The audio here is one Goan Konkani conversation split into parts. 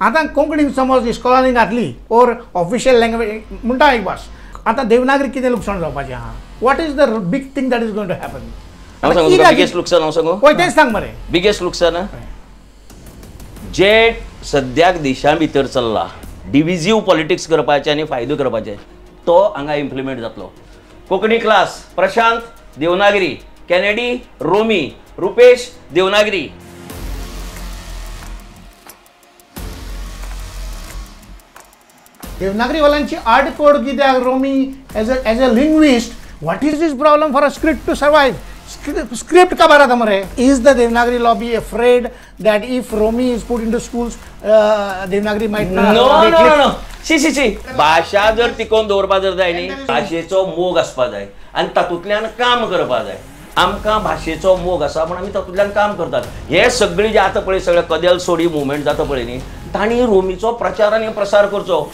आतां कोंकणीन समज इस्कॉलांनी घातली ओर ऑफिशियल लँग्वेज म्हणटा एक भास, आतां देवनागरी कितें लुकसाण जावपाचें आहा? What is the big thing that is going to happen? हांव सांगू तुका बिगेस्ट लुकसाण? हांव सांगू? हय, तेंच सांग मरे. बिगेस्ट लुकसाण जे सद्याक देशा भितर चल्ला डिविजीव पॉलिटिक्स करपाचें आनी फायदो करपाचें, तो हांगा इम्प्लिमेंट जातलो. कोंकणी क्लास प्रशांत देवनागरी, कॅनेडी रोमी, रुपेश देवनागरी. देवनागरीवाल्यांची आडकोड कित्याक रोमी? As a linguist, what is this problem for a script to survive? Script काबार जाता मरे. Is the Devanagari lobby afraid that if Romi is put into schools, Devanagari might no no no. शी शी शी. भाशा जर टिकोवन दवरपा जर जाय न्ही, भाशेचो मोग आसपा जाय आनी तातूंतल्यान काम करपा जाय. आमकां भाशेचो मोग आसा म्हण आमी तातूंतल्यान काम करतात. हे सगळी जे आतां पळय सगळे कदेल सोडी मुवमेंट जाता पळय न्ही, तांणी रोमीचो प्रचार आनी प्रसार करचो.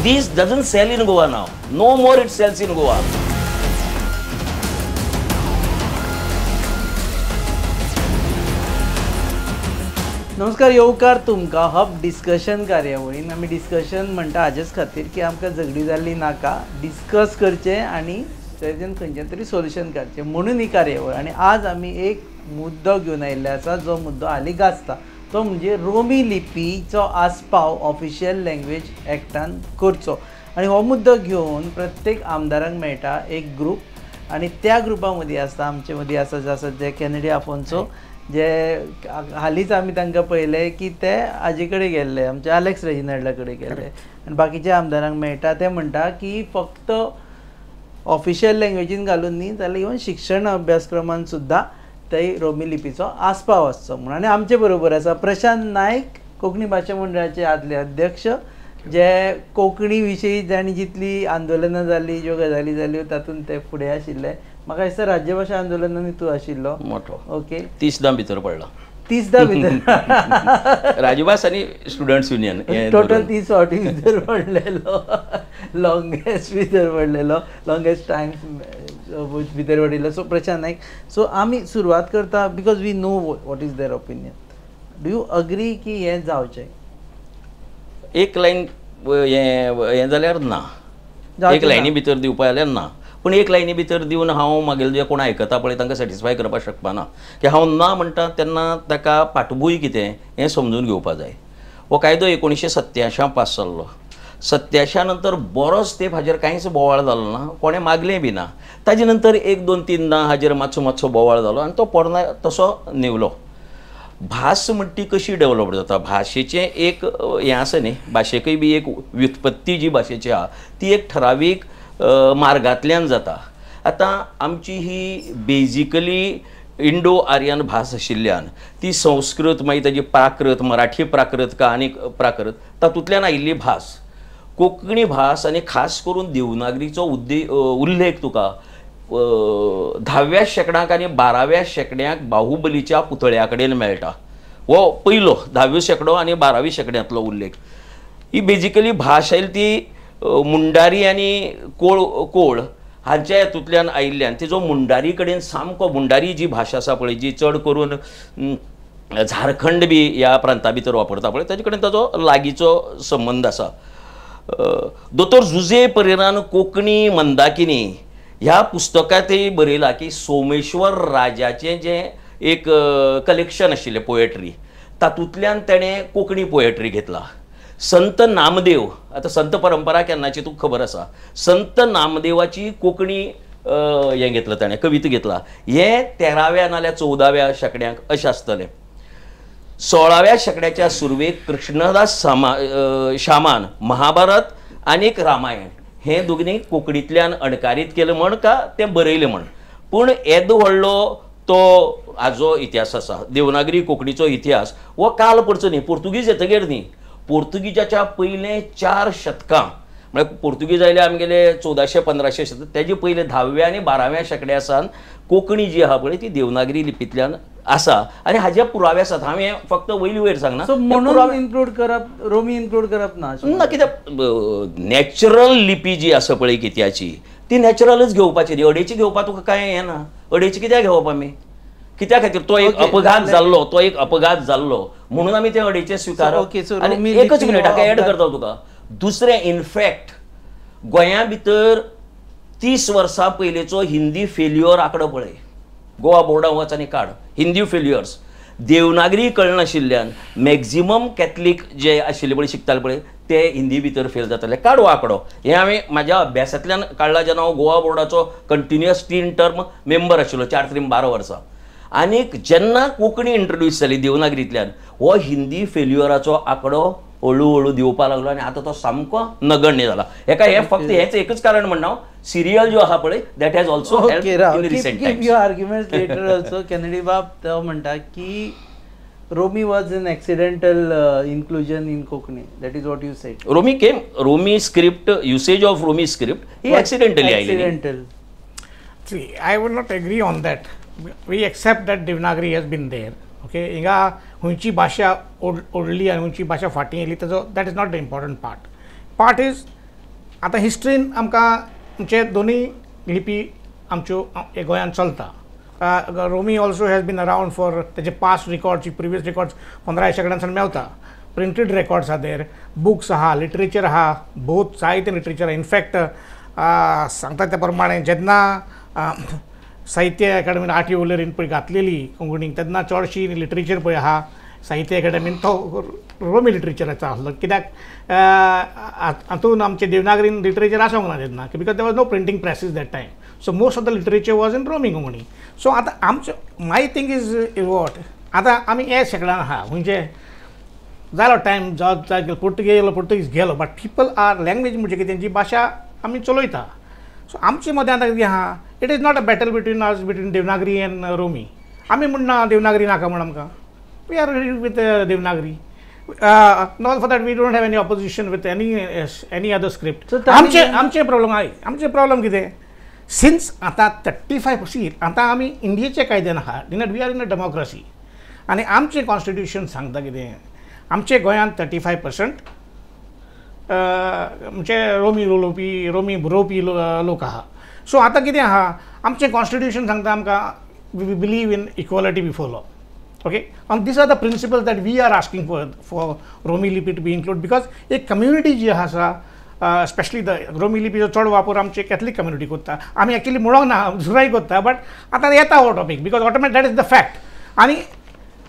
This doesn't sell in Goa now. No more it sells in Goa. नमस्कार, येवकार तुमकां हब डिस्कशन कार्यावळीन. आमी डिस्कशन म्हणटा हाजेच खातीर की आमकां झगडी जाल्ली नाका, डिस्कस करचें आनी तेजेन खंयचें तरी सोल्युशन काडचें म्हणून ही कार्यावळ. आनी आज आमी एक मुद्दो घेवन आयिल्ले आसा, जो मुद्दो हालीं गाजता, तो म्हणजे रोमी लिपीचो आस्पाव ऑफिशियल लँग्वेज एक्टान करचो. आनी हो मुद्दो घेवन प्रत्येक आमदारांक मेळटा एक ग्रूप, आनी त्या ग्रुपा मदीं आसता आमचे मदीं आसा जे आसा जे कॅनेडी आफोन्सो, जे हालींच आमी तांकां पळयले की ते हाजे कडेन गेल्ले, आमचे आलेक्स रेजिनाल्डा कडेन गेल्ले. आनी बाकीच्या आमदारांक मेळटा ते म्हणटा की फक्त ऑफिशियल लँग्वेजीन घालून न्ही जाल्यार इवन शिक्षण अभ्यासक्रमान सुद्दां थंय रोमी लिपीचो आस्पाव आसचो म्हणून. आनी आमचे बरोबर आसा प्रशांत नायक, कोंकणी भाशा मंडळाचे आदले अध्यक्ष, जे कोंकणी विशयी जाणी जितली आंदोलनां जाली, ज्यो गजाली जाल्यो तातूंत ते फुडें आशिल्ले. म्हाका दिसता राज्यभाशा आंदोलनांनी तूं आशिल्लो मोठो. ओके, 30दां भितर पडला. 30दां भितर राजभास आनी स्टुडंट्स युनियन टोटल 30 फावटी भितर पडलेलो, लॉंगेस्ट भितर पडलेलो, लॉंगेस्ट टायम्स भितर पडिल्लो. सो प्रशांत नायक, सो आमी सुरवात करता because we know what is their opinion. Do you agree की हें जावचें? एक लायन हें जाल्यार ना, एक लायनी भितर दिवपा जाल्यार ना, पूण एक लायनी भितर दिवन हांव मागीर जे कोण आयकता पळय तांकां सॅटिस्फाय करपाक शकपाना. की हांव ना म्हणटा तेन्ना ताका पाठभूंय कितें हें समजून घेवपा जाय. हो कायदो 1987 पास जाल्लो. 87 नंतर बरोच तेंप हाजेर कांयच बोवाळ जालो ना, कोणें मागलें बी ना. ताजे नंतर 1 2 3दां हाजेर मातसो मातसो बोवाळ जालो आनी तो पोरना तसो नेवलो. भास म्हणटा ती कशी डेवलप जाता, भाशेचें एक हें आसा न्ही, भाशेकय बी एक व्युत्पत्ती जी भाशेची आहा ती एक ठरावीक मार्गांतल्यान जाता. आतां आमची ही बेजिकली इंडो आर्यन भास आशिल्ल्यान ती संस्कृत, मागीर ताजी प्राकृत, मराठी प्राकृत का आनी प्राकृत तातूंतल्यान आयिल्ली भास कोंकणी भास. आनी खास करून देवनागरीचो उल्लेख तुका 10व्या शेंकड्याक आनी 12व्या शेंकड्याक बाहुबलीच्या पुतळ्या कडेन मेळटा. हो पयलो 10व्यो शेंकडो आनी 12व्या शेंकड्यांतलो उल्लेख. ही बेजिकली भास आयली ती मुंडारी आनी कोळ हांच्या हेतूंतल्यान आयिल्ल्यान तिजो मुंडारी कडेन सामको, मुंडारी जी भाशा आसा पळय, जी चड करून झारखंड बी ह्या प्रांता भितर वापरता पळय, ताजे कडेन ताजो लागींचो संबंद आसा. दोतोर जुजे परेरान कोंकणी मंदाकिनी ह्या पुस्तकांतय बरयलां की सोमेश्वर राजाचें जें एक कलेक्शन आशिल्लें पोएट्री, तातूंतल्यान तेणें कोंकणी पोएट्री घेतला. संत नामदेव, आतां संत परंपरा केन्नाची तुका खबर आसा, संत नामदेवाची कोंकणी हें घेतलां ताणें, कविता घेतला. हें 13व्या नाल्यार 14व्या शेंकड्यांक अशें आसतलें. 16व्या शेंकड्याच्या सुरवेक कृष्णदास शामान महाभारत आनी रामायण हें दोगींनी कोंकणींतल्यान अणकारीत केलें म्हण का तें बरयलें म्हण. पूण येदो व्हडलो तो हाजो इतिहास आसा, देवनागरी कोंकणीचो इतिहास हो काल पडचो न्ही, पोर्तुगीज येतगीर न्ही. पोर्तुगीजाच्या पयले 4 शतकां, म्हळ्यार पोर्तुगीज आयले आमगेले 1400 1500 शतक, तेजे पयले 10व्या आनी 12व्या शेंकड्या सावन कोंकणी जी आहा पळय ती देवनागरी लिपींतल्यान आसा आनी हाजे पुरावे आसात. हांवें हें फक्त वयली वयर सांगना. म्हणून इन्क्लूड करप, रोमी इन्क्लूड करप ना ना, कित्याक नॅचरल लिपी जी आसा पळय कित्याची ती नॅचरलच घेवपाची, अडेची घेवपाक तुका कांय हें ना. अडेची कित्याक घेवप आमी? कित्या खातीर तो एक अपघात जाल्लो, तो एक अपघात जाल्लो म्हणून आमी ते अडेचे स्विकारप. आनी एकच मिनिट हाका एड करता तुका. दुसरें, इनफॅक्ट गोंया भितर 30 वर्सां पयलींचो हिंदी फेल्युअर आंकडो पळय, गोवा बोर्डान वच आनी काड हिंदी फेल्युअर्स. देवनागरी कळनाशिल्ल्यान मॅक्झिमम कॅथलीक जे आशिल्ले पळय शिकताले पळय ते हिंदी भितर फेल जाताले. काड हो आंकडो, हें हांवें म्हाज्या अभ्यासांतल्यान काडला जेन्ना हांव गोवा बोर्डाचो कंटिन्युअस 3 टर्म मेंबर आशिल्लो, 4 3 12 वर्सां. आनीक जेन्ना कोंकणी इंट्रोड्यूस जाली देवनागरींतल्यान, हो हिंदी फेल्युअराचो आंकडो हळू हळू दिवपाक लागलो आनी आतां तो सामको नगण्य जाला. हेका हें फक्त हेंच एकच कारण म्हणना हांव, सिरियल जो आसा पळय that has also help in recent times. Your arguments later also. Kennedy बाब तो म्हणटा की Romi was an accidental inclusion in Konkani, that is what you said. Romi came, Romi script, usage of Romi script he accidentally आयली. Accidental. See, I would not agree on that. We accept that Devanagari has been there. Okay, हिंगा खंयची भाशा ओडली आनी खंयची भाशा फाटीं येयली ताजो that is not the important part. Part is आतां हिस्ट्रीन आमकां आमचे दोनूय लिपी आमच्यो गोंयांत चलता. Romi also has been around for ताजे पास्ट रिकॉर्ड्स, प्रिवियस रिकॉर्ड्स 15 शेंकड्यांसान मेवता. Printed records are there, books आहा, लिटरेचर आहा, बहुत जायते लिटरेचर आहा. इनफॅक्ट सांगता त्या प्रमाणे जेन्ना साहित्य अकादमीन आठी उलरीन पळय घातलेली कोंकणीक तेन्ना चडशी लिटरेचर पळय आहा साहित्य अकादमीन तो रोमी लिटरेचराचो आसलो. कित्याक हातून आमचे देवनागरीन लिटरेचर आसूंक ना तेन्ना, because there was no printing presses that time. So most of the literature was in Romi Konkani. So आतां आमचो my thing is what आतां आमी हे शेंकड्यान आहा, म्हणजे जालो टायम जावं पुर्तुगेज येयलो पुर्तुगीज गेलो, बट पिपल are language म्हणजे कितें तेंची भाशा आमी चलयता. सो आमचे मदें आतां कितें आहा, it is not a battle between us, between Devanagari and Romi. आमी म्हणना देवनागरी नाका म्हण आमकां, we are with Devanagari. Not for that we don't have any opposition with any other script. आमचे आमचे प्रॉब्लम आहा, आमचे प्रॉब्लम कितें, सिन्स आतां 35 आतां आमी इंडियेच्या कायद्यान आहा, we are in a democracy. आनी आमचें कॉन्स्टिट्युशन सांगता कितें, आमचे गोंयांत 35% म्हणजे रोमी उलोवपी, रोमी बरोवपी लोक आहा. सो आतां कितें आहा, आमचें कॉन्स्टिट्युशन सांगता आमकां we believe in equality before law. Okay, and these are the principles that we are asking for Romi Lipi to be included, because एक कम्युनिटी जी आसा, स्पेशली the रोमी लिपीचो चड वापर आमचे कॅथलीक कम्युनिटी करता. आमी एक्चुअली म्हणोंक ना, दुसराय करता, बट आतां येता हो topic because automatic that is the fact. आनी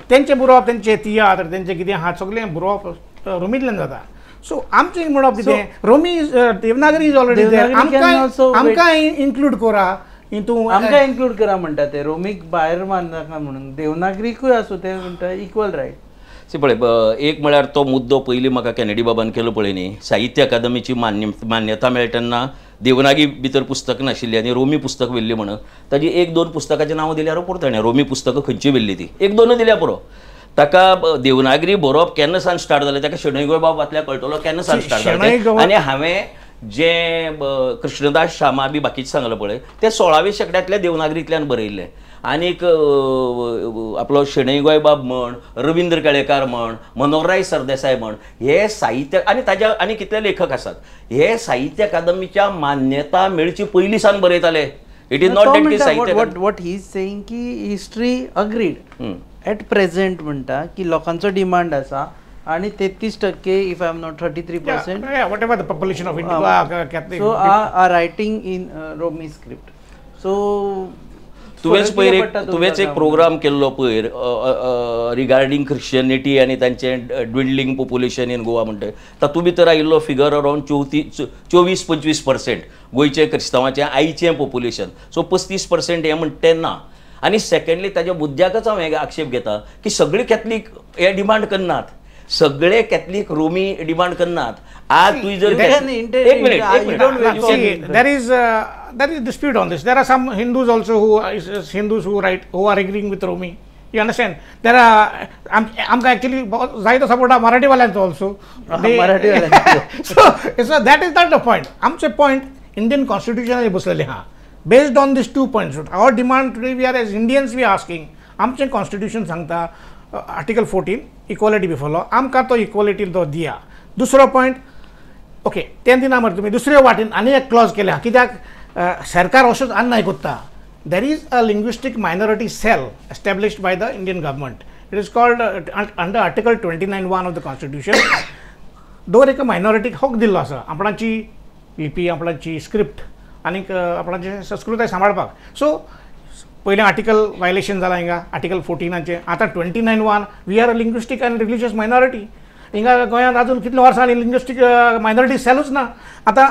तेंचें बरोवप, तेंचे तियात्र, तेंचें कितें आहा सगळें बरोवप रोमींतल्यान जाता. सो आमचें म्हणप कितें, Romi is Devanagari is already there, आमकां आमकां इन्क्लूड करा हितून, आमकां इन्क्लूड करा म्हणटा ते, रोमीक भायर मारनाका म्हणून. देवनागरीकूय आसूं ते म्हणटा इक्वल रायट. सी पळय, एक म्हळ्यार तो मुद्दो पयलीं म्हाका कॅनेडी बाबान केलो पळय न्ही, साहित्य अकादमीची मान्यता मेळटा तेन्ना देवनागरी भितर पुस्तक नाशिल्ली आनी रोमी पुस्तक व्हेल्ली म्हणून ताजी 1-2 पुस्तकाचें नांव दिल्यार पुरो ताणें, रोमी पुस्तकां खंयची व्हेल्ली ती 1-2 दिल्यार पुरो. ताका देवनागरी बरोवप केन्ना सावन स्टार्ट जालें ताका शणै गोंयबाब वाचल्यार कळटलो केन्ना सावन स्टार्ट जालें. आनी हांवें जे कृष्णदास शामा बी बाकीचें सांगलां पळय ते 16व्या शेंकड्यांतल्या देवनागरींतल्यान बरयल्लें. आनीक आपलो शणै गोंयबाब म्हण, रविंद्र केळेकार म्हण, मनोहरराय सरदेसाय म्हण, हे साहित्य आनी ताज्या आनी कितले लेखक आसात हे साहित्य अकादमीच्या मान्यता मेळची पयलीं सावन बरयताले. It is not that की साहित्य what he is saying की हिस्ट्री अग्रीड एट प्रेझेंट म्हणटा की लोकांचो डिमांड आसा आणि 33% if I am not 33% whatever the population of India Catholic so are writing in Romi script. So तुवेंच पयर एक तुवेंच एक प्रोग्राम केल्लो पयर रिगार्डींग ख्रिश्चनिटी आनी तांचें ड्विंडलिंग पॉप्युलेशन इन गोवा म्हणटा, तातूंत भितर आयिल्लो फिगर अरावंड 24-25% गोंयचें क्रिस्तांवाचें आयचें पॉप्युलेशन. सो 35% हें म्हणटा तें ना. आनी सेकंडली ताज्या मुद्द्याकच हांव हे आक्षेप घेता की सगळे कॅथलीक हे डिमांड करनात, सगळे कॅथलीक रोमी डिमांड करनात. आज तूं जर एक minute there is dispute on this. There are some Hindus also who Hindus who write who are agreeing with Romi. You understand? There are आमकां एक्चुअली जायतो सपोर्ट आहा मराठीवाल्यांचो also. So that is not the point. आमचें पॉयंट इंडियन कॉन्स्टिट्युशनाचेर बसलेलें आहा. Based on these 2 points, our demand today, we are as Indians, we are asking, आमचें कॉन्स्टिट्युशन सांगता आर्टिकल 14 इक्वॉलिटी बिफोर लॉ, आमकां तो इक्वॉलिटी तो दिया. दुसरो पॉयंट, ओके तें दिना मरे तुमी दुसरे वाटेन आनी एक क्लॉज केल्या, कित्याक सरकार अशेंच अन्याय करता. There is a linguistic minority cell established by the Indian government. It is called under Article 29(1) of the Constitution. दर एका मायनॉरिटीक हक दिल्लो आसा आपणाची लिपी, आपणाची स्क्रिप्ट आनीक आपणाची संस्कृताय सांबाळपाक. सो पयलें आर्टिकल वायलेशन जालां हिंगा आर्टिकल 14आचें. आतां 29(1) we are a linguistic and religious minority. हिंगा गोंयांत अजून कितले वर्सां आनी लिंग्विस्टीक मायनॉरिटी सेलूच ना. आतां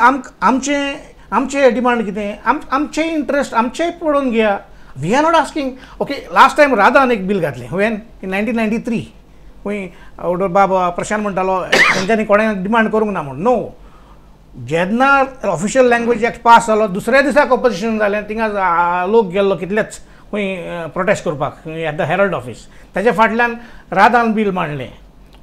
आमचे डिमांड कितें, आमचे इंट्रस्ट आमचेय पळोवन घेया. We are not asking. Okay, last time राधान एक बील घातलें when in 1993 खंय बाब प्रशांत म्हणटालो तेंच्यांनी कोणें डिमांड करूंक ना म्हूण. नो, जेन्ना ऑफिशियल लँग्वेज एक्ट पास जालो दुसऱ्या दिसाक ऑपोजिशन जालें. थिंगा लोक गेल्लो कितलेच खंय प्रोटेस्ट करपाक एट the Herald office. ताच्या फाटल्यान राधान बील मांडलें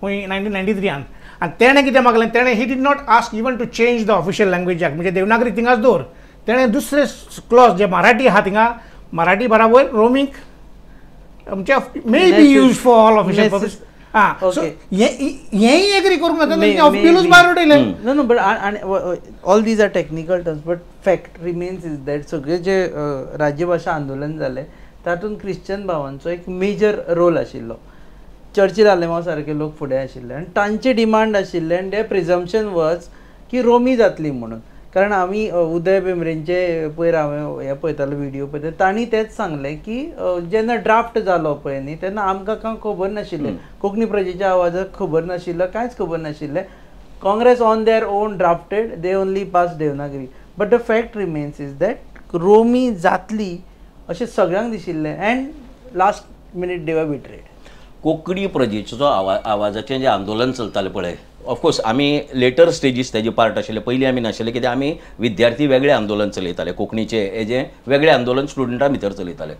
खंय 1993आन. आनी तेणें कितें मागलें, तेणें he did not ask even to change the official language act, म्हणजे देवनागरी थिंगाच दवर. तेणें दुसरे क्लॉज जे मराठी आहा थिंगा मराठी बराबर रोमीक म्हणजे may be use for all official purpose. आं, सो हेंय एग्री करूंक जाता, बिलूच भायर उडयलें. No no, but all these are technical terms, but fact remains is that सगळे जे राज्यभाशा आंदोलन जालें तातूंत क्रिश्चन भावांचो एक मेजर रोल आशिल्लो. चर्चिल आलेमांव सारके लोक फुडें आशिल्ले आनी तांचे डिमांड आशिल्ले आनी ते प्रिजम्पशन वॉज की रोमी जातली म्हणून. कारण आमी उदय भेंब्रेंचे पयर हांवें हें पळयतालो व्हिडियो पळयता, तांणी तेंच सांगलें की जेन्ना ड्राफ्ट जालो पळय न्ही तेन्ना आमकां कांय खबर नाशिल्लें, कोंकणी प्रजेच्या आवाजाक खबर नाशिल्लो, कांयच खबर नाशिल्लें. Congress on their own drafted, they only pass Devanagari. But the fact remains is that रोमी जातली अशें सगळ्यांक दिशिल्लें and last minute they were betrayed. Konkani प्रजेचो जो आवाजाचें जें आंदोलन चलतालें पळय, ऑफकोर्स आमी लेटर स्टेजीस तेजे पार्ट आशिल्ले, पयलीं आमी नाशिल्ले कित्याक आमी विद्यार्थी वेगळें आंदोलन चलयताले, कोंकणीचें हेजें वेगळें आंदोलन स्टुडंटां भितर चलयताले.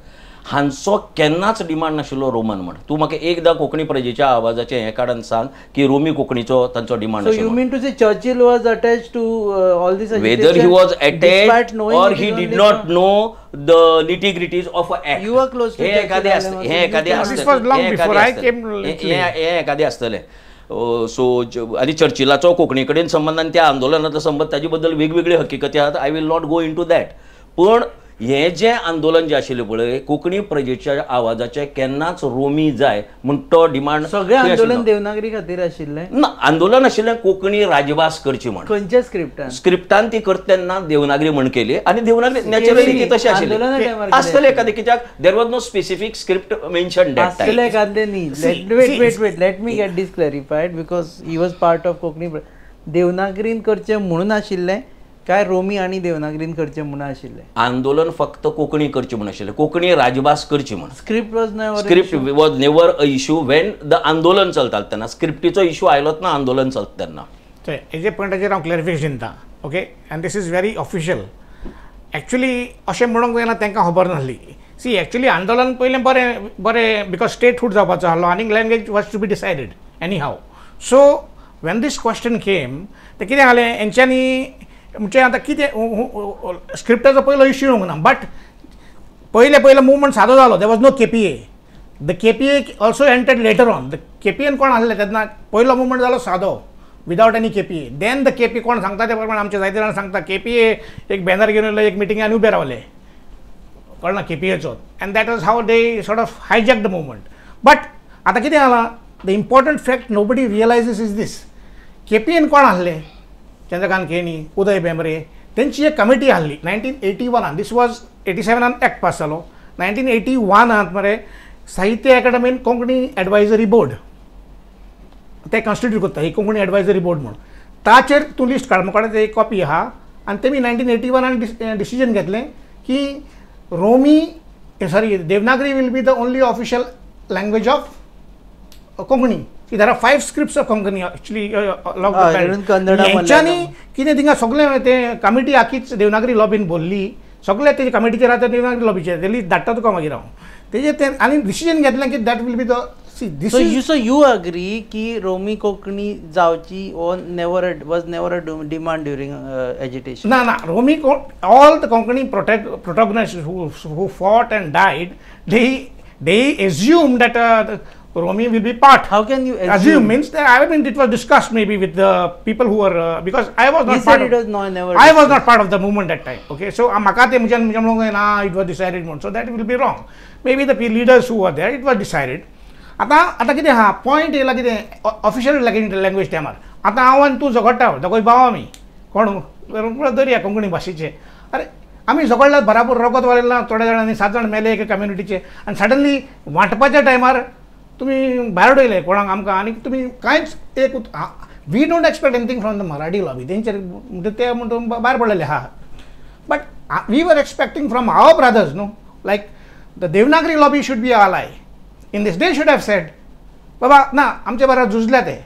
हांचो केन्नाच डिमांड नाशिल्लो रोमन म्हण. तूं म्हाका एकदां कोंकणी प्रजेच्या आवाजाचें हें काडून सांग की रोमी कोंकणीचो तांचो डिमांड आशिल्लो. So you mean to say Churchill was attached to all this agitation? Whether he was attached or he did not know the nitty-gritties of a act. You were close to हे एखादें आसतलें, हे एखादें आसतलें, हे एखादें आसतलें. सो आनी चर्चिलाचो कोंकणी कडेन संबंद आनी त्या आंदोलनाचो संबंद ताजे बद्दल वेगवेगळी हकीकती आहात. I will not go into that. पूण हें जें आंदोलन जें आशिल्लें पळय कोंकणी प्रजेच्या आवाजाचें केन्नाच रोमी जाय म्हूण तो डिमांड. सगळें आंदोलन देवनागरी खातीर आशिल्लें ना, आंदोलन आशिल्लें कोंकणी राजभास करची म्हण. खंयच्या स्क्रिप्टान? स्क्रिप्टान ती करता तेन्ना देवनागरी म्हण केली आनी देवनागरी नॅचरली ती तशी आशिल्ली आसतलें एखादें, कित्याक there was no specific script mention that time. आसतलें एखादें न्ही. Wait wait wait, let me get this clarified because he was part of Konkani. देवनागरीन करचें म्हणून आशिल्लें काय रोमी आनी देवनागरीन करचें म्हणून आशिल्लें? आंदोलन फक्त कोंकणी करचें म्हूण आशिल्लें, कोंकणी राजभास करची म्हूण. Script was never, script was never a issue when the आंदोलन चलतालें तेन्ना. स्क्रिप्टीचो इशू आयलोच ना आंदोलन चलता तेन्ना. हेजे पॉयंटाचेर हांव क्लॅरिफिकेशन दिता. Okay, and this is very official. Actually अशें म्हणूंक जायना तांकां खबर नासली. सी एक्चुअली आंदोलन पयलें बरें बरें because statehood जावपाचो आसलो आनी language was to be decided anyhow. So when this question came तें कितें जालें हेंच्यांनी म्हणजे आतां कितें स्क्रिप्टाचो पयलो इश्यू येवंक ना, बट पयले पयलो मुवमेंट सादो जालो. There was no KPA. The KPA also entered later on. The केपीएन कोण आसले तेन्ना पयलो मुवमेंट जालो सादो without any KPA. Then the KP कोण सांगता ते प्रमाणे आमचे जायते जाण सांगता केपीए एक बॅनर घेवन येयलो एक मिटींग आनी उबे रावले, कळना केपीएचो. And that was how they sort of hijack the movement. But आतां कितें जालां, the important fact nobody realises is this. केपीएन कोण आसले? चंद्रकांत केणी, उदय भेंब्रे, तेंची एक कमिटी आहली 1981आन. This was 87आन एक्ट पास जालो. 1981आंत मरे साहित्य अकादमीन कोंकणी एडवायजरी बोर्ड ते कॉन्स्टिट्यूट करता, ही कोंकणी एडवायजरी बोर्ड म्हूण. ताचेर तूं लिस्ट काड, म्हाका ते एक कॉपी आहा. आनी तेमी 1981आन डिसिजन घेतलें की रोमी sorry Devanagari will be the only official language of Konkani. There are 5 scripts of Konkani actually. हेंच्यांनी कितें थिंगा सगळें ते कमिटी आखीच देवनागरी लॉबीन भरली, सगळे ते कमिटीचेर आतां देवनागरी लॉबीचेर ते लिस्ट धाडटा तुका मागीर हांव तेजेर ते आनी डिसिजन घेतलें की that will be the see this. So you agree की रोमी कोंकणी जावची was never a demand during agitation? ना ना, रोमी all the Konkani protagonists who fought and died, they assume that Romi will be part. How can you assume? Means that I mean it was discussed maybe with the people who were because I was not part. It was no, never. I was not part of the movement that time. Okay, so म्हाका ते म्हज्यान म्हणूंक ना it was decided म्हणून, so that will be wrong. Maybe the leaders who were there, it was decided. आतां आतां कितें आहा पॉयंट येयला कितें ऑफिशियल लँग्वेज टायमार आतां हांव आनी तूं झगडटा दोगूय भाव आमी कोण दरया कोंकणी भाशेचे. अरे आमी झगडल्यात बराबर रगत वाडयलां ना थोड्या जाणांनी 7 जाण मेले एके कम्युनिटीचे आनी सडनली वांटपाच्या टायमार तुमी भायर उडयले कोणाक आमकां आनी तुमी कांयच एक we don't expect anything from the Marathi lobby तेंचेर म्हणजे ते म्हणटून भायर पडलेले आहा. But we were expecting from our brothers न्हू like the Devanagari lobby should be ally in this. They should have said बाबा ना आमचे बरोबर झुजल्या ते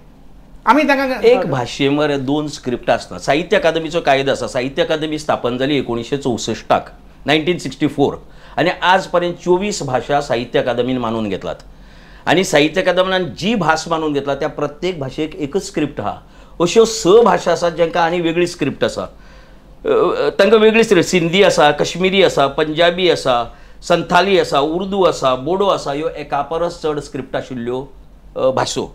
आमी तांकां. एक भाशे मरे 2 स्क्रिप्ट आसता. साहित्य अकादमीचो कायदो आसा. साहित्य अकादमी स्थापन जाली 1964 1964 आनी आज पर्यंत 24 भाशा साहित्य अकादमीन मानून घेतलात आनी साहित्य अकादमीन जी भास मानून घेतला त्या प्रत्येक भाशेक एकच स्क्रिप्ट आहा. अश्यो 6 भाशा आसात जांकां आनी वेगळी स्क्रिप्ट आसा. तांकां वेगळी स्क्रिप्ट सिंधी आसा, कश्मीरी आसा, पंजाबी आसा, संथाली आसा, उर्दू आसा, बोडो आसा. ह्यो एका परस चड स्क्रिप्ट आशिल्ल्यो भासो.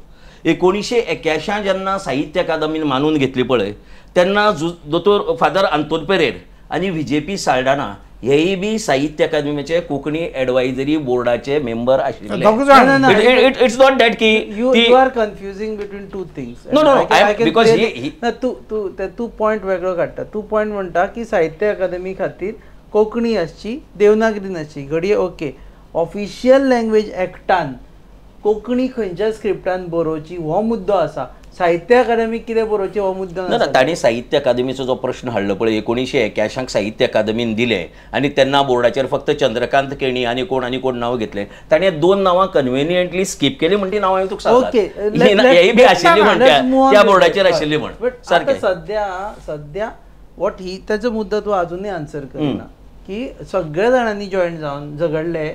1981 जेन्ना साहित्य अकादमीन मानून घेतली पळय तेन्ना दोतोर फादर आंतोन पेरेर आनी VJP Saldanha हेय बी साहित्य अकादमीचे कोंकणी एडवायजरी बोर्डाचे मेंबर आशिल्ले. It's not that की you are confusing between two things. No no because तूं तूं तूं पॉयंट वेगळो काडटा. तूं पॉयंट म्हणटा की साहित्य अकादमी खातीर कोंकणी आसची देवनागरी नासची. घडये ओके ऑफिशियल लँग्वेज एक्टान कोंकणी खंयच्या स्क्रिप्टान बरोवची हो मुद्दो आसा. साहित्य अकादमी कितें बरोवचें हो मुद्दो ना. तांणी साहित्य अकादमीचो जो प्रश्न हाडलो पळय 1981 साहित्य अकादमीन दिले आनी तेन्ना बोर्डाचेर फक्त चंद्रकांत केणी आनी कोण नांव घेतले. ताणें 2 नांवां कन्व्हिनियंटली स्कीप केली म्हण ती नांवां हांवें तुका सांगलां. हेय बी आशिल्ली म्हण त्या बोर्डाचेर आशिल्ली म्हण. सारकें सद्या सद्या what he ताचो मुद्दो तूं आजुनूय आन्सर करिना की सगळ्या जाणांनी जॉयन जावन झगडले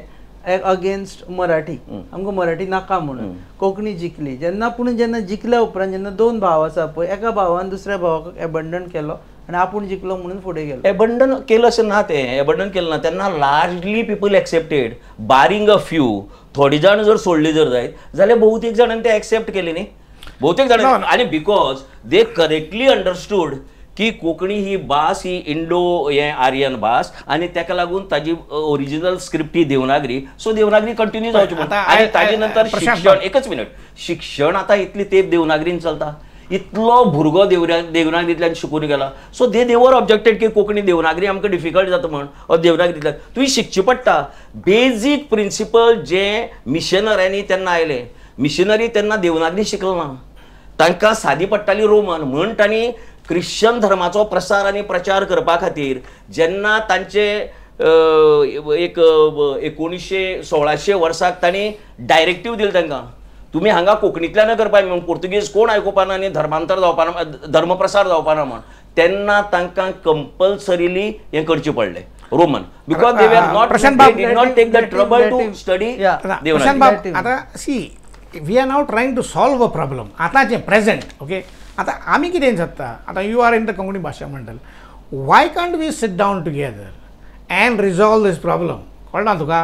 अगेन्स्ट मराठी. आमकां मराठी नाका म्हणून कोंकणी जिखली. जेन्ना पूण जेन्ना जिखल्या उपरांत जेन्ना 2 भाव आसा पळय एका भावान दुसऱ्या भावाक एबंडन केलो आनी आपूण जिखलो म्हणून फुडें गेलो. एबंडन केलं अशें ना, तें एबंडन केलें ना तेन्ना largely people accepted barring a few. थोडी जाण जर सोडली जर जायत जाल्यार बहुतेक जाणांनी ते एक्सेप्ट केले न्ही बहुतेक जाणांनी. आनी because they correctly understood की कोंकणी ही भास ही इंडो हे आर्यन भास आनी ताका लागून ताजी ओरिजिनल स्क्रिप्ट ही देवनागरी. सो देवनागरी कंटिन्यू जावची म्हणटा. आनी ताजे नंतर शिक्षण एकच मिनट शिक्षण आतां इतली तेप देवनागरीन चलता. इतलो भुरगो देवनागरींतल्यान शिकून गेला. सो दे देवर ऑब्जेक्टेड की कोंकणी देवनागरी आमकां डिफिकल्ट जाता म्हण ऑर देवनागरींतल्यान तुवें शिकची पडटा. बेजीक प्रिंसिपल जे मिशनऱ्यांनी तेन्ना आयले मिशनरी तेन्ना देवनागरी शिकलो ना, तांकां सादी पडटाली रोमन म्हण तांणी क्रिश्चन धर्माचो प्रसार आनी प्रचार करपा खातीर जेन्ना तांचे एक 1900-1600 वर्साक तांणी डायरेक्टीव दिले तांकां तुमी हांगा कोंकणींतल्यान करपाक म्हूण पुर्तुगीज कोण आयकुपा ना आनी धर्मांतर जावपा ना धर्मप्रसार जावपा ना म्हण तेन्ना तांकां कंपल्सरीली हें करचें पडलें Roman because they were not they did not take the trouble to study Devanagari. आतां see we are now trying to solve a problem आतांचें प्रेजेंट. ओके आतां आमी कितें जाता आतां you are in the Konkani Bhasha Mandal why can't we sit down together and resolve this problem? कळना तुका?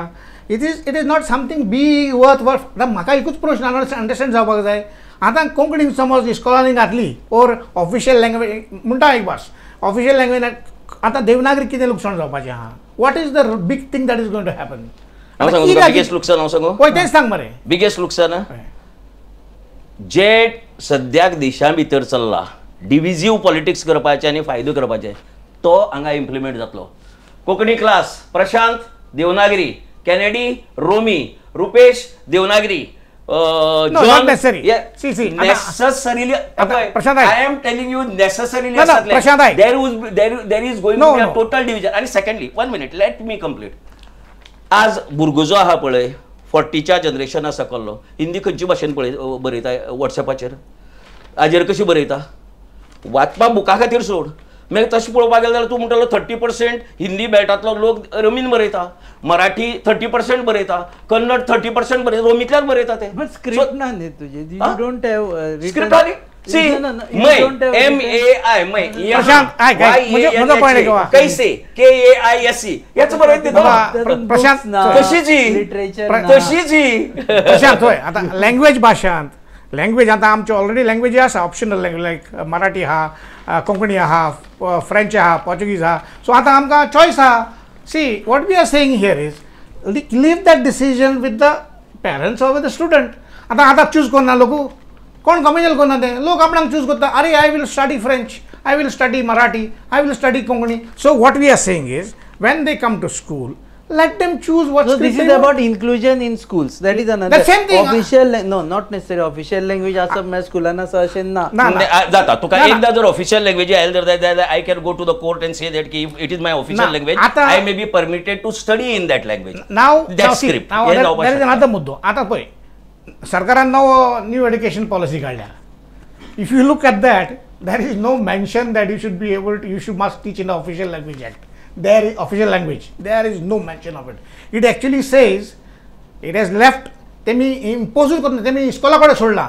It is not something be worth worth. आतां म्हाका एकूच प्रश्न अंडरस्टँड जावपाक जाय. आतां कोंकणीन समज इस्कॉलांनी घातली ओर ऑफिशियल लँग्वेज म्हणटा एक भास ऑफिशियल लँग्वेज आतां देवनागरी कितें लुकसाण जावपाचें आहा? What is the big thing that is going to happen? हांव सांगू तुका बिगेस्ट लुकसाण हांव सांगू? हय तेंच सांग मरे. बिगेस्ट लुकसाण जे सद्याक देशा भितर चल्ला डिविजीव पॉलिटिक्स करपाचें आनी फायदो करपाचें तो हांगा इम्प्लिमेंट जातलो. Konkani class Prashant Devanagari, Kennedy Romi, Rupesh Devanagari, No, not necessary. Yeah, see, see. Necessarily, Prashant, I am telling you necessarily. No, no, Prashant, there is going to be a total division. And secondly, 1 minute, let me complete. आज भुरगो जो आहा पळय 40च्या जनरेशना सकल्लो हिंदी खंयचे भाशेन पळय बरयता वॉट्सएपाचेर हाजेर कशी बरयता वाचपा बुका खातीर सोड. मागीर तशें पळोवपाक गेलें जाल्यार तूं म्हणटालो 30% हिंदी बेल्टांतलो लोक रोमीन बरयता, मराठी 30% बरयता, कन्नड 30% बरयता, रोमींतल्यान बरयता ते. स्क्रिप्ट ना न्ही तुजी, you don't have script आनी सी मै एम ए I मै प्रशांत पॉइंट कैसे के ए I S C याच बरयत प्रशांत तशीच लिटरेचर तशीच प्रशांत हय. आतां लँग्वेज भाशांत लँग्वेज आतां आमच्यो ऑलरेडी लँग्वेजी आसा ऑप्शनल लँग्वेज लायक मराठी आहा, कोंकणी आहा, फ्रेंच आहा, पोर्चुगीज आहा. सो आतां आमकां चॉयस आहा. See what we are saying here is leave that decision with the parents or with the student. आतां आतां चूज करना लोक, कोण कमेजल करना ते लोक आपणाक चूज करता. अरे I will study French, I will study Marathi, I will study Konkani. So what we are saying is when they come to school let them choose what. So this is about inclusion in schools. That is another. The same thing. Official, no, not necessarily official language. असं माझ्या स्कूलान असं अशें ना जाता. तुका एकदा जर ऑफिशियल लँग्वेज आयले जर जाय जाल्यार I can go to the court and say that की it is my official language, I may be permitted to study in that language. Now that script. There is another मुद्दो. आतां पळय सरकारान नवो न्यू एड्युकेशन पॉलिसी काडल्या. If you look at that, there is no mention that you should be able to, you should must teach in the official language act. There is official language, there is no mention of it. It actually says, it has left, तेमी impose करना, तेमी इस्कोला कडेन सोडला.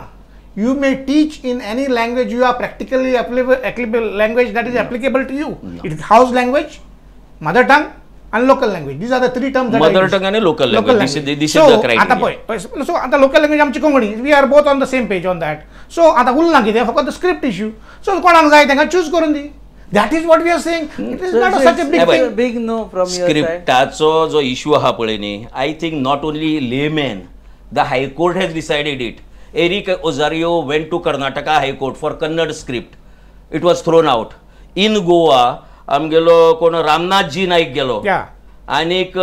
You may teach in any language you are practically applicable, language that is applicable to you. It is house language, mother tongue and local language. These are the three terms. Mother tongue and local language. This is the criteria. आता पळय, so आता local language आमची Konkani, we are both on the same page on that. So आता उरला कितें फकत script issue. So कोणाक जाय तांकां चूज करून दी. That is what we are saying. It is not such a big thing. Big no from your side. Scriptaचो जो issue आहा पळय न्ही, I think not only layman, the High Court has decided it. Eric Ozario went to Karnataka High Court for Kannada script. It was thrown out. In Goa, आमगेलो कोण रामनाथ जी नाईक गेलो आनीक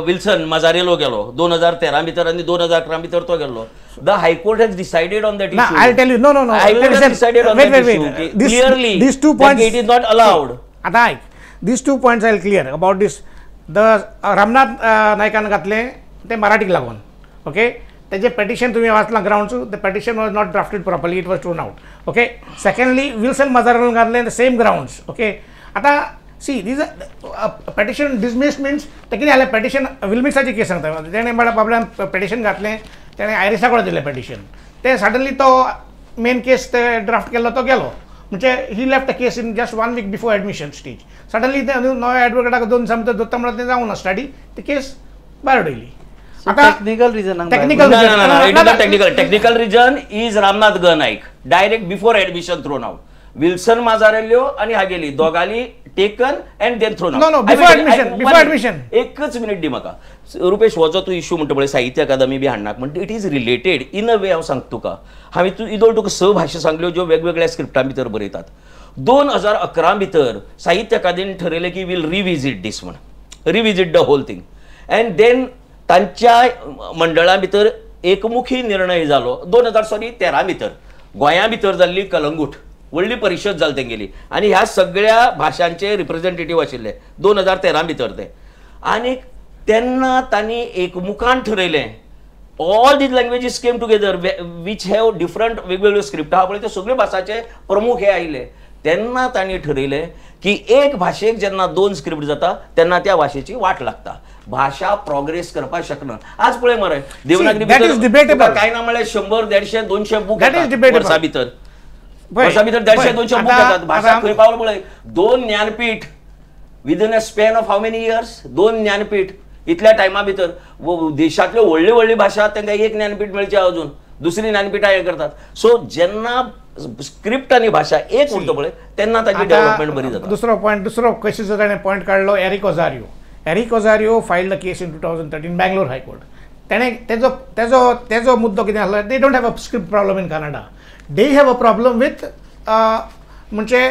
विल्सन माजारेलो गेलो 2013 भितर आनी 2011 भितर तो गेलो. The High Court has decided on that issue. I tell you, no no no, High Court has decided on that issue clearly. This two points it is not allowed. आतां आयक, this two points I clear about this. The Ramnath नायकान घातलें तें मराठीक लागून, ओके. तेजें पेटिशन तुवें वाचलां grounds, the petition was not drafted properly, it was thrown out, okay. Secondly Wilson माजारेलोन घातलें the same grounds, okay. आतां see these petition dismiss means तें कितें जालें, पेटिशन विल्मिक्साची केस सांगता, तेणें म्हळ्यार बाबल्यान पेटिशन घातलें, तेणें आयरिसा कडेन दिलें पेटिशन, तें सडनली तो मेन केस ते ड्राफ्ट केल्लो तो गेलो, म्हणजे he left a case in just 1 week before admission stage. Suddenly ते नव्या एडवोकेटाक 2 दिसां भितर दोत्ता म्हणल्यार तें जावंक ना स्टडी, ती केस भायर उडयली. आतां technical reason, technical technical reason is Ramnath G Naik direct before admission thrown out. Wilson Mazarello आनी हागेली दोगांली taken and then thrown out. No no, before admission, before admission. एकच मिनिट दी म्हाका रुपेश, हो जो तूं इशू म्हणटा पळय साहित्य अकादमी बी हाडनाक म्हणटा, it is related in a way. हांव सांगता तुका, हांवें तूं इदोळ तुका 6 भाशा सांगल्यो ज्यो वेगवेगळ्या स्क्रिप्टां भितर बरयतात. 2011 भितर साहित्य अकादमीन ठरयलें की वील रिविजीट दीस म्हण, revisit the whole thing. And then तांच्या मंडळा भितर एकमुखी निर्णय जालो 2013 भितर गोंया भितर जाल्ली कलंगूट व्हडली परिशद जाली तेंगेली आनी ह्या सगळ्या भाशांचे रिप्रेझेंटेटीव आशिल्ले 2013 भितर ते, आनी तेन्ना तांणी एकमुखान ठरयलें all these languages came together which have different वेगवेगळ्यो स्क्रिप्ट आहा पळय त्यो सगळ्यो भासाचे प्रमुख हे आयले. तेन्ना तांणी ठरयलें की एक भाशेक जेन्ना 2 स्क्रिप्ट जाता तेन्ना त्या भाशेची वाट लागता, भाशा प्रोग्रेस करपाक शकना. आज पळय मरे देवनागरी भितर काय ना म्हळ्यार 100, 150, 200 बूक वर्सा भितर, वर्सा भितर 150, 200 बूक येतात. भाशा खंय पावल पळय, 2 Jnanpith within a span of how many years, 2 Jnanpith इतल्या टायमा भितर देशांतल्यो व्हडल्यो व्हडल्यो भाशा तांकां एक ज्ञानपीठ मेळचें अजून दुसरी ज्ञानपीठां हें करतात. सो जेन्ना स्क्रिप्ट आनी भाशा एक उरता पळय तेन्ना ताची डेव्हलपमेंट बरी जाता. दुसरो पॉयंट, दुसरो केसीचो ताणें पॉयंट काडलो Eric Ozario. Eric Ozario filed a case in 2013 Bangalore high court. ताणें तेजो तेजो तेजो मुद्दो कितें आसलो, they don't have a script problem in Kannada, they have a problem with म्हणजे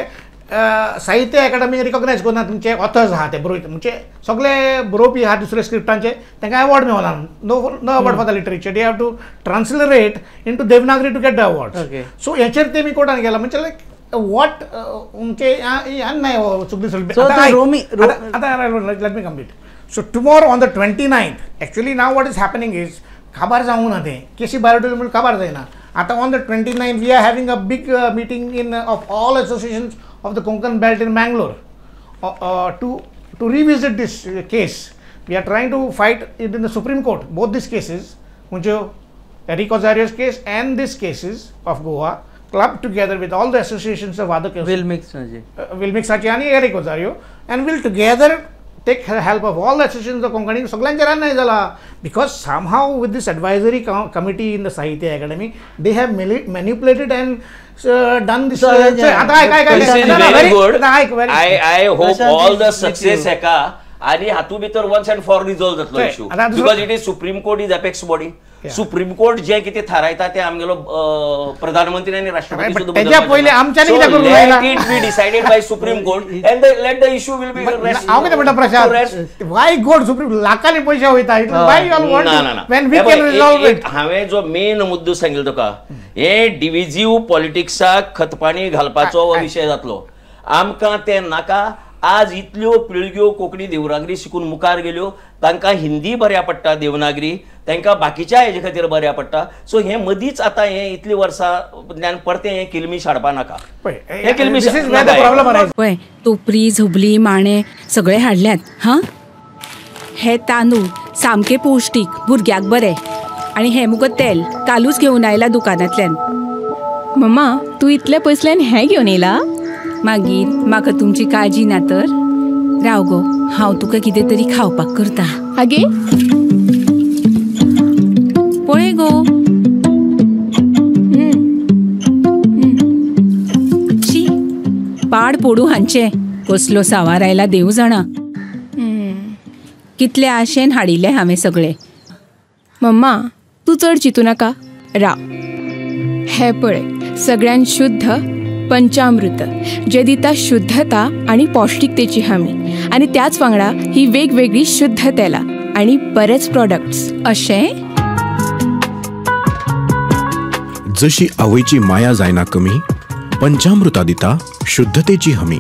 साहित्य अकादमी रिकॉग्नायज करना तुमचे ऑथर्स आहा ते बरोवपी, म्हणजे सगळे बरोवपी आहा दुसऱ्या स्क्रिप्टांचे तांकां अवॉर्ड मेळना, no no award for the literature, they have to translate into Devanagari to get the award. So हेचेर तेमी कोर्टान गेला, म्हणजे लायक what म्हणजे अन्याय हो चुकली. आतां let me complete. So tomorrow on the 29th actually now what is happening is काबार जावंक ना तें केसी भायर उडयली म्हणून काबार जायना. आतां on the 29th we are having a big meeting in of all associations of the Konkan belt in Mangalore to revisit this case. We are trying to fight it in the Supreme Court, both these cases, म्हणजे Eric Ozario's case and these cases of Goa. club together with all the associations of other विलमिक्साची आनी Eric Rozario and will together take help of all the associations of Konkani. सगळ्यांचेर अन्याय जाला because somehow with this advisory committee in the Sahitya Akademi they have manipulated and done this. आतां आयक आयक आयक I hope all the success हेका आनी हातूंत भितर वन्स एंड फॉर रिजॉल्व जातलो issue because it is Supreme Court is apex body. Supreme Court जे कितें थारायता ते आमगेलो प्रधानमंत्री आनी राष्ट्रपती सुद्दां let it be decided by Supreme Court and let the issue will be rest. हांव कितें म्हणटा प्रशांत, वाय गो सुप्रीम लाखांनी पयशे वयता why you all want when we can resolve it. हांवें जो मेन मुद्दो सांगिल्लो तुका हे डिविजीव पॉलिटिक्साक खतपाणी घालपाचो हो विशय जातलो. आमकां तें नाका. आज इतल्यो पिळग्यो कोंकणी देवनागरी शिकून मुखार गेल्यो, तांकां हिंदी बऱ्या पडटा देवनागरी, तांकां बाकीच्या हेजे खातीर बऱ्या पडटा. सो हें मदींच आतां हें इतलीं वर्सां ज्ञान परतें हें किल्मीश हाडपा नाका. हें किल्मीश पळय तोपरी झबली माणे सगळे हाडल्यात. हां हे तांदूळ सामके पौश्टीक भुरग्याक बरे आनी हें मुगो तेल कालूच घेवन आयला दुकानांतल्यान. मम्मा तूं इतले पयसल्यान हें घेवन येयला? मागीर म्हाका तुमची काळजी ना तर. राव गो हांव तुका कितें तरी खावपाक करता. आगे पळय गो शी पाड पोडू हांचे कसलो सावार आयला देव जाणा. कितले आशेन हाडिल्ले हांवें सगळे. मम्मा तूं चड चिंतू नाका. राव हे पळय सगळ्यान शुद्ध पंचामृत जे दिता शुद्धता आणि पौष्टिकतेची हमी आणि त्याच वांगडा ही वेगवेगळी शुद्ध तेलां आणि बरेच प्रॉडक्ट्स. अशें जशी आवयची माया जायना कमी, पंचामृता दिता शुद्धतेची हमी.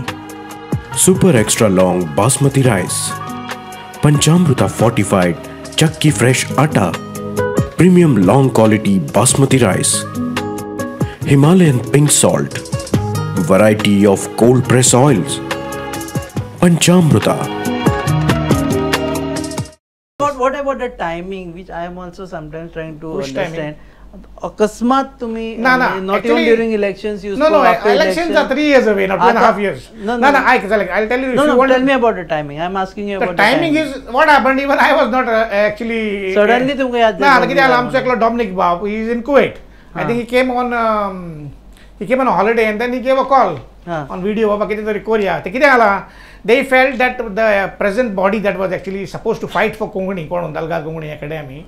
Super extra long basmati rice, Panchamruta fortified chakki fresh atta, premium long quality basmati rice, Himalayan pink salt, variety of cold press oils, Panchamruta. What about the timing, which I am also sometimes trying to understand? Akasmat tumi not even during elections you no elections are 3 years away, not 2.5 years. No, no, I'll tell you. No, tell me about the timing. I'm asking you about the timing. Is what happened. Even I was not actually suddenly तुमका याद ना कितें जालें. आमचो एकलो Dominic Bob, he is in Kuwait. I think he came on a holiday and then he gave a call on video. बाबा कितें तरी कोरया. ते कितें जाला, they felt that the present body that was actually supposed to fight for Konkani, कोण Dalgado Konkani Academy,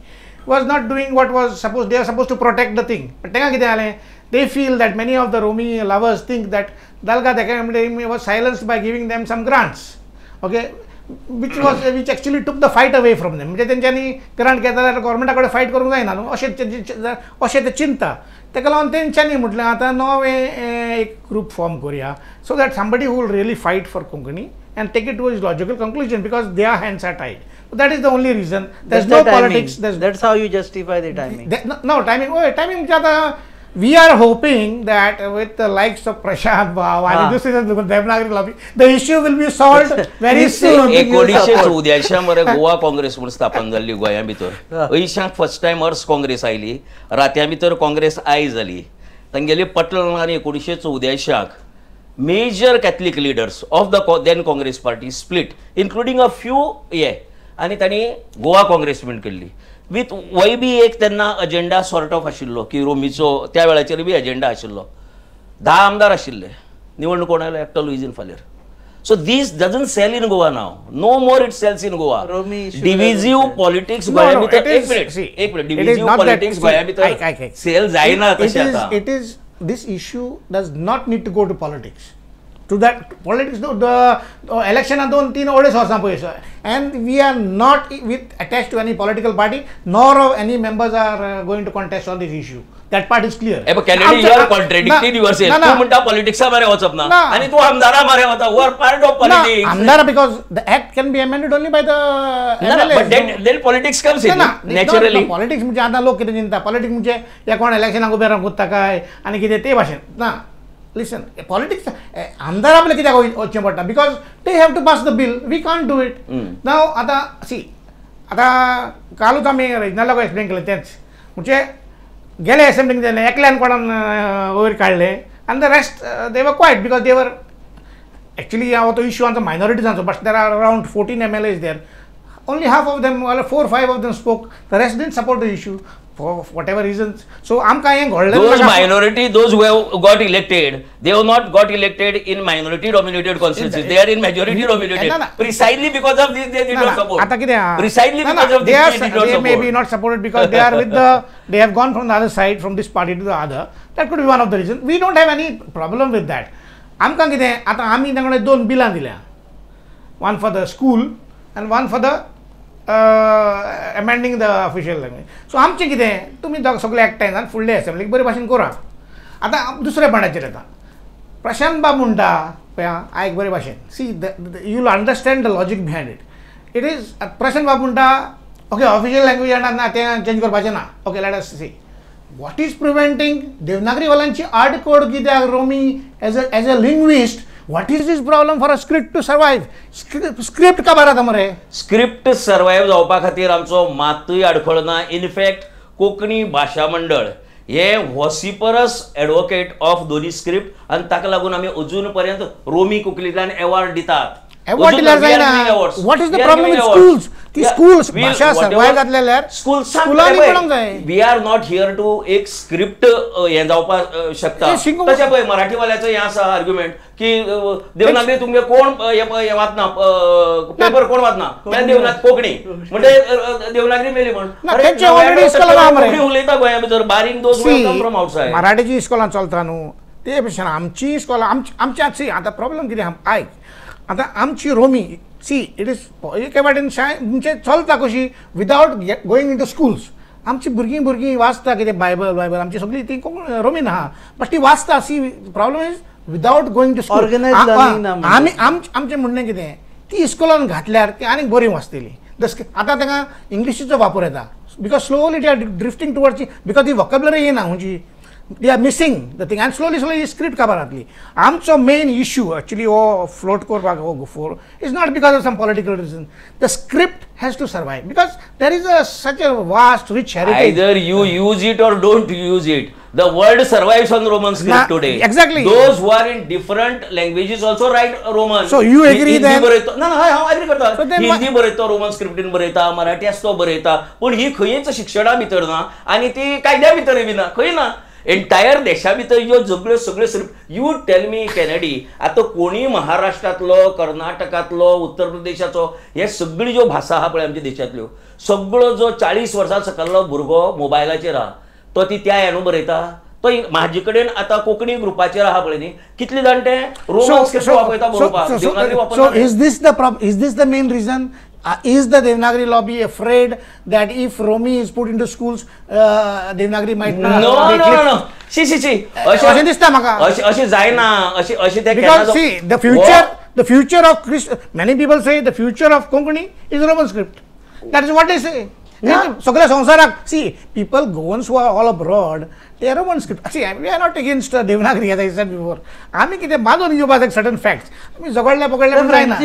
was not doing what was supposed. They are supposed to protect the thing. But तेंका कितें जालें, they feel that many of the Romi lovers think that Dalgado Academy was silenced by giving them some grants, okay, which actually took the fight away from them. म्हणजे तेंच्यांनी ग्रांट घेता जाल्यार गव्हर्मेंटा कडेन फायट करूंक जायना न्हू, अशें ते चिंता. तेका लागून तेंच्यांनी म्हटलें आतां नवें एक ग्रूप फॉर्म करुया so that somebody who will really fight for Konkani and take it to its logical conclusion, because their hands are tied. So that is the only reason. There's no politics. That's how you justify the timing. No, timing. Oh, timing. We are hoping that with the likes of Prashant Bhav and this is the Devanagari lobby, the issue will be solved very soon. 1984 मरे गोवा काँग्रेस म्हणून स्थापन जाल्ली गोंया भितर. अंयशांक फर्स्ट टायम अर्स काँग्रेस आयली, रात्या भितर काँग्रेस I जाली. तांगेली पटल आनी 1984 major Catholic leaders of the then Congress party split, including a few ये आनी तांणी गोवा काँग्रेस म्हण केल्ली विथ वय बी एक तेन्ना अजेंडा सॉर्ट ऑफ आशिल्लो की रोमीचो त्या वेळाचेर बी एजेंडा आशिल्लो. 10 आमदार आशिल्ले, निवडणूक कोण आयलो एकटो Luizinho Faleiro. So this doesn't sell in Goa now, no more it sells in Goa. Divisive politics गोंया भितर, एक मिनिट, डिविजीव पॉलिटिक्स गोंया भितर सेल जायना तशें आतां. It is this issue does not need to go to politics. To that politics, the election are 2-3 वर्सां पयस, and we are not with attached to any political party, nor of any members are going to contest on this issue. That part is clear. Hey, but Kennedy, you are contradicting yourself. तू म्हणता politics मारे वचप ना आणि तू आमदारा मारे वता. You are part of politics. आमदार because the act can be amended only by the MLAs. But then politics comes in naturally. Politics म्हणजे आता लोक कितें चिंता, politics म्हणजे या कोण इलेक्शनाक उबे रावन कोत्ता काय आनी कितें ते भाशेन ना. Listen, politics, आमदार आपले कित्याक वचचें पडटा because they have to pass the bill. We can't do it. Now आतां see, आतां कालूच आमी रेजनालाक एक्सप्लेन केलें तेंच म्हणजे गेले असेंब्लीक जाले एकल्यान कोणान वयर काडले आनी the rest they were quiet because they were actually हो तो इश्यू आमचो मायनॉरिटीजांचो, but there are around 14 MLAs there, only half of them, 4 or 5 of them spoke, the rest didn't support the issue for whatever reasons. So आमकां हें घडलें. Those minority, those who have got elected, they have not got elected in minority dominated constituencies, they are in majority dominated. Precisely because of this they did not support. आतां कितें आहा, precisely because of this they did not support. They may be not supported because they are with the, they have gone from the other side, from this party to the other. That could be one of the reasons. We don't have any problem with that. आमकां कितें आतां आमी तांकां 2 बिलां दिल्या, one for the school and one for the amending the official language. So आमचें कितें तुमी सगळे एकठांय जावन फुडले असेंब्लीक बरे भाशेन करा. आतां दुसऱ्या पॉयंटाचेर येता, प्रशांत बाब म्हणटा पळय आयक बरे भाशेन, see you will understand the logic behind it. It is Prashant बाब म्हणटा ओके ऑफिशियल लँग्वेज येणार ना तें चेंज करपाचें ना, okay let us see what is preventing देवनागरीवाल्यांची आडकोड कित्याक रोमी as a linguist. What is this problem for a script to survive? Script काबार जाता मरे. स्क्रिप्ट सर्वायव जावपा खातीर आमचो मातूय आडखळ ना. इनफॅक्ट कोंकणी भाशा मंडळ हे व्हॉसिपरस एडवोकेट ऑफ दोनी स्क्रिप्ट आनी ताका लागून आमी अजून पर्यंत रोमी कोंकणींतल्यान एवॉर्ड दितात. एवॉर्ड दिल्यार जायना. What is the problem with schools? ती स्कूल्स भाशा सर्वायव जातले जाल्यार स्कुलांनी पडोंक जाय. We are not here to एक स्क्रिप्ट हें जावपाक शकता. तशें पळय मराठीवाल्याचो हें आसा आर्ग्युमेंट की देवनागरी तुमगे कोण हें वाचना, पेपर कोण वाचना, देवनागरी कोंकणी म्हणजे देवनागरी मेली म्हण. कोंकणी उलयता गोंया भितर, barring those who come from outside. मराठीची इस्कॉलां चलता न्हू ते भशेन आमची इस्कॉलां आमच्या. आतां प्रॉब्लम कितें आयक, आतां आमची रोमी सी it is एके वाटेन म्हणजे चलता कशी without going into schools. आमची भुरगीं भुरगीं वाचता कितें बायबल बायबल आमची सगळी ती कोंकणी रोमीन आहा, बट ती वाचता. See problem is without going to school. आमी आमचें म्हणणें कितें, ती इस्कॉलान घातल्यार ती आनीक बरी वाचतली. आतां तांकां इंग्लिशीचो वापर येता because slowly they are drifting towards, because ती वोकेबलरी येना खंयची, they are missing the thing and slowly slowly script काबार जातली. आमचो मेन इश्यू एक्चुअली हो फ्लोट करपाक हो for is not because of some political reason. The script has to survive because there is a such a vast rich heritage. Either you use it or don't use it, the world survives on Roman script today. Exactly. Those who are in different languages also write Roman. So you agree then? ना ना हांव agree करता. हिंदी बरयता रोमन स्क्रिप्टीन बरयता, मराठी आसा तो बरयता, पूण ही खंयच शिक्षणा भितर ना आनी ती कायद्या भितरय बी ना, खंय ना. एंटायर देशा भितर ह्यो सगळ्यो सगळ्यो script. You tell me Kennedy, आतां कोणी महाराष्ट्रांतलो, कर्नाटकांतलो, उत्तर प्रदेशाचो, हे सगळी ज्यो भाशा आहा पळय आमच्या देशांतल्यो, सगळो जो 40 वर्सां सकल्लो भुरगो मोबायलाचेर आहा तो ती त्या हेणू बरयता. तो म्हाजे कडेन आतां कोंकणी ग्रुपाचेर आहा पळय न्ही, कितले जाण ते रोमन स्क्रिप्ट वापरता बरोवपाक, देवनागरी वापरता. Is this the problem? Is this the main reason? Is the Devanagari lobby afraid that if Romi is put into schools, Devanagari might not? No, no, no, no. See, see, see. अशें दिसता म्हाका. अशें जायना. अशें अशें तें. Because see, the future of many people say the future of Konkani is Roman script. That is what they say. सगळ्या संवसाराक see people Goans who are all abroad they are Roman script. See we are not against Devanagari as I said before. आमी कितें बांदून घेवपाक सर्टन फॅक्ट्स आमी झगडले पकडले पण जायना.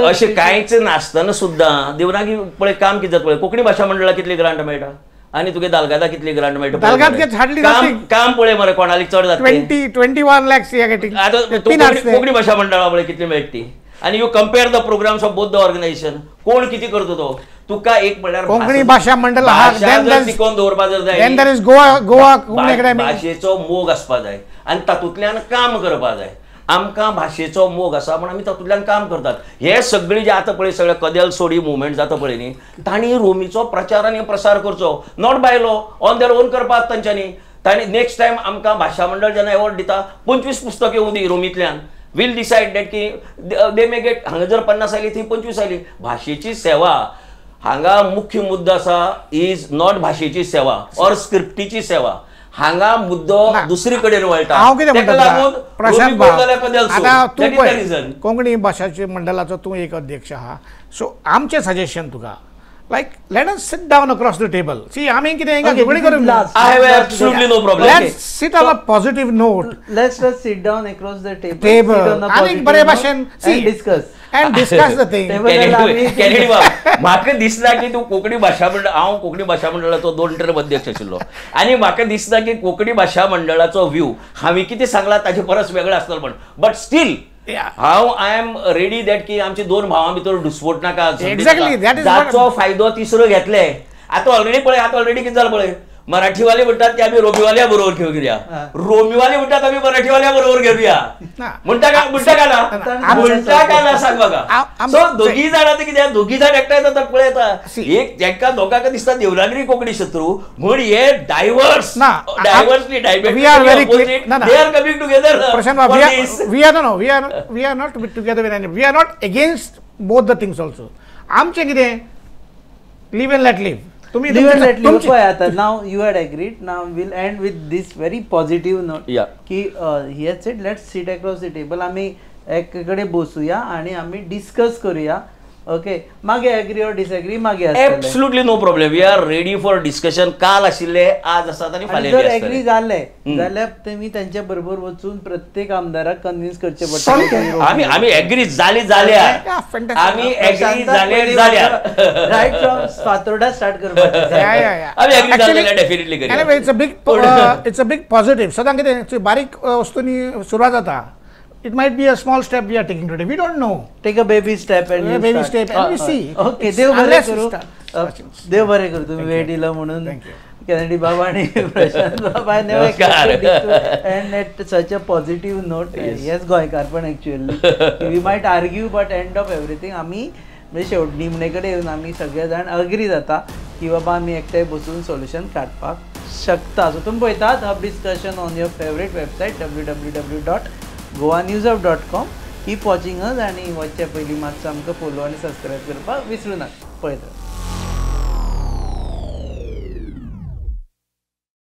अशें कांयच नासतना सुद्दां देवनागरी पळय काम कितें जाता पळय, कोंकणी भाशा मंडळाक कितली ग्रांट मेळटा आनी तुगे दालगादा कितली ग्रांट मेळटा. दालगाद हाडली काम पळय मरे कोणाली चड जाता 21 lakhs. आतां कोंकणी भाशा मंडळा पळय कितली मेळटा आनी you compare the programmes of both the organisation, कोण कितें करता तो. तुका एक म्हणल्यार कोंकणी भाशा मंडळ टिकोवन दवरपा जर जाय गोवा कोंकणी अकॅडमी, भाशेचो मोग आसपा जाय आनी तातूंतल्यान काम करपा जाय. आमकां भाशेचो मोग आसा म्हण आमी तातूंतल्यान काम करतात. हे सगळी जे आतां पळय सगळे कदेल सोडी मुवमेंट जाता पळय न्ही, तांणी रोमीचो प्रचार आनी प्रसार करचो, not by law, on their own करपाक तांच्यांनी. तांणी नेक्स्ट टायम आमकां भाशा मंडळ जेन्ना एवॉर्ड दिता 25 पुस्तक येवं दी रोमींतल्यान, वील डिसायड that की दे मे गेट. हांगा जर 50 आयली थंय 25 आयली. भाशेची सेवा हांगा मुख्य मुद्दो आसा is not भाशेची सेवा ऑर स्क्रिप्टीची सेवा, हांगा मुद्दो दुसरी कडेन वळटा. हांव कितें म्हणटा प्रशांत बाब, आतां तूं पळय कोंकणी भाशाचे मंडळाचो तूं एक अध्यक्ष आहा, सो आमचें सजेशन तुका Like, let us sit down across the table. See, आमी कितें झगडीं करूंक. I have absolutely no problem. Let's sit on a positive note. Let's just sit down across the table. आनी बरे भाशेन see discuss and discuss the thing. Kennedy बाब, म्हाका दिसना की तूं कोंकणी भाशा मंडळ, हांव कोंकणी भाशा मंडळाचो 2 टर्म अध्यक्ष आशिल्लो आनी म्हाका दिसना की कोंकणी भाशा मंडळाचो व्यू हांवें कितें सांगला ताजे परस वेगळो आसतलो म्हण. बट स्टील हांव I am ready that की आमचे 2 भावां भितर दुस्फोट नाका. जाचो फायदो तिसरो घेतले. आतां ऑलरेडी पळय, आतां ऑलरेडी कितें जालें पळय, मराठीवाले म्हणटात की आमी रोमीवाल्या बरोबर घेवया, रोमीवाले म्हणटात आमी मराठीवाल्या बरोबर घेवया. म्हणटा का म्हणटा का ना म्हणटा का ना सांग म्हाका. सो दोगी जाण आतां कितें, दोगी जाण एकठांय जातात पळयता, एक तांकां दोगांक दिसता देवनागरी कोंकणी शत्रू म्हण हे डायवर्स डायवर्स न्ही they are coming together. Prashant बाब, we are no we are not together with any, we are not against both the things also. आमचें कितें live and let live. Live and let live. Now you had agreed. Now we'll end with this very positive note. Yeah. Ki he had said, let's sit across the table. आम्ही एकीकडे बसूया आणि आम्ही डिस्कस करूया. ओके, मागे एग्री ऑर डिसएग्री मागे आसतलें. Absolutely no problem. We are ready for discussion. काल आशिल्ले, आज आसात आनी फाल्यां जर एग्री जाले जाल्यार तुमी तांच्या बरोबर वचून प्रत्येक आमदाराक कन्विन्स करचें पडटलें. आमी आमी एग्री जाली जाल्यार, आमी एग्री जाले जाल्यार रायट फ्रॉम फातोर्डा स्टार्ट करपाचें. आमी एग्री जाले जाल्यार डेफिनेटली करूया. Anyway, it's a big it's a big positive. सदां कितें बारीक वस्तूंनी सुरवात जाता. It might be a small step we are taking today. We don't know. Take a baby step and a baby step and we see. Okay, देव बरें करूं. देव बरें करूं तुम्ही वेळ दिलो म्हणून. केनेडी बाबा आणि प्रशांत बाबा, I never expected this to end at such a positive note. Yes, गोंयकार पण actually we might argue but end of everything आमी म्हणजे शेवट निमणे कडेन येवन आमी सगळे जाण अग्री जाता की बाबा आमी एकठांय बसून सोल्युशन काडपाक शकता. सो तुमी पळयतात Hub discussion on your favourite website www.goanewshub.com. Keep watching us आनी वचचे पयलीं मातसो आमकां फोलो आनी सबस्क्रायब करपाक विसरूं नाका. पळयता.